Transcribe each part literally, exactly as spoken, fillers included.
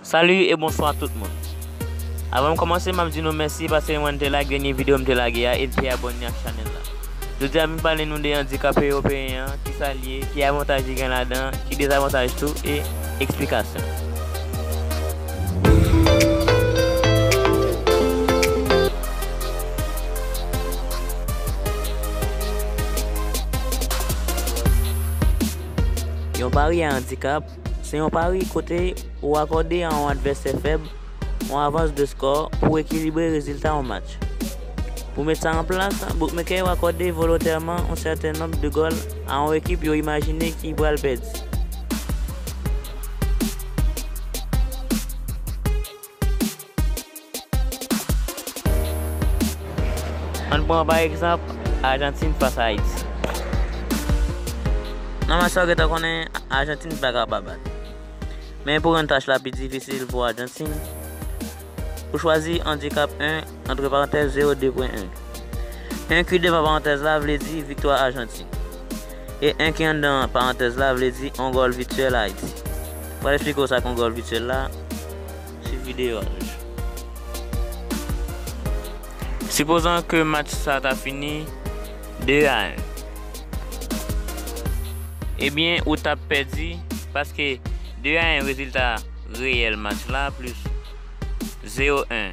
Salut et bonsoir tout moun. Avan m kòmanse, m ap di nou mèsi paske mwen te like dènye videyo m te lage a e te abòne ak chanèl la. Jodi a, m vin pale nou de andikap ewopeyen an, kisa l ye, ki avantaj li gen ladan, ki dezavantaj tou, e eksplikasyon. Yon pari a andikap se yon pari kote ou akòde a yon advèsè fèb yon avans de skò pou ekilibre rezilta yon match. Pou met sa an plas, bookmaker yo akòde volontèman yon sèten nonb de gòl a yon ekip yo imajine ki pral pèdi. Ann pran pa egzanp Ajantin fas a Ayiti. Nan match sa, ou gentan konnen Ajantin pa ka pa bat. Men pou rann tach la pi difisil pou Ajantin, ou chwazi andikap en, antre parantèz, zewo de pwen en. En ki devan parantèz la vle di viktwa Ajantin. E en ki anndan parantèz la vle di yon gòl vityèl Ayiti. Pral eksplike w sa k yon gòl vityèl la sou videyo a toujou. Sipozon ke match sa ta fini de a en. Ebyen, ou t ap pèdi paske de a en rezilta reyèl match la plis zewo en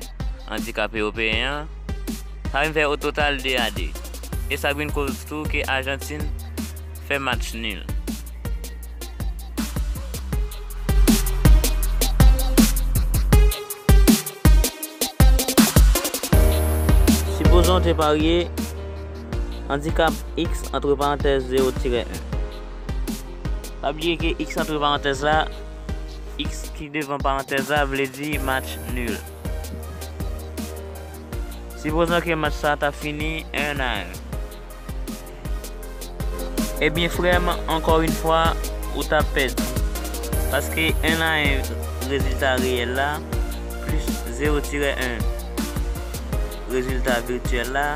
andikap ewopeyen an, sa vin fè o total de a de. E sa vin koz tou ke Ajantin fè match nil. Sipozon te parye andikap x antre parantèz zewo tirè en. Pa bliye ke x antre parantèz la, x ki devan parantèz la vle di match nil. Sipozon ke match sa ta fini en a en. Ebyen, frè m, ankò yon fwa, ou t ap pèdi. Paske en a en rezilta reyèl la, plis zewo tirè en rezilta vityèl la,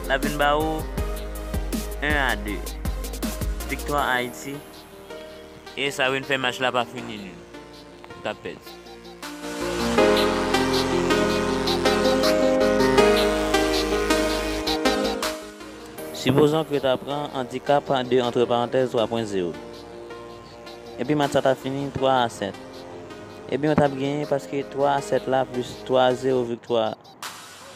l ap vin ba ou en a de. Viktwa Ayiti. E sa vin fè match la pa fini nil. Ou t ap pèdi. Sipozon ke w ta pran andikap de antre parantèz twa pwen zewo. Epi match sa ta fini twa a sèt. Ebyen, ou t ap genyen paske twa a sèt la plis twa a zewo viktwa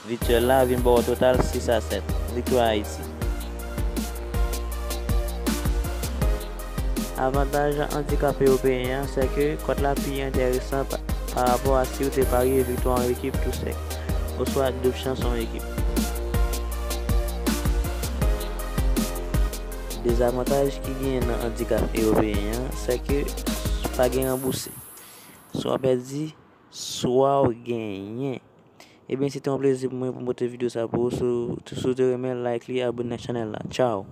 vityèl la vin ba w total sis a sèt. Viktwa Ayiti. Avantaj andikap ewopeyen an, se ke kòt la pi enteresan pa, pa rapò a si w te parye viktwa yon ekip tou sèk, oswa doub chans yon ekip. Dezavantaj ki genyen nan andikap ewopeyen an, se ke pa gen ranbouse. Swa w pèdi, swa w genyen. Ebyen, se te yon plezi pou mwen pou m pote videyo sa pou ou. Si, si w te renmen, like li, abòne ak chanèl la. Tchaw!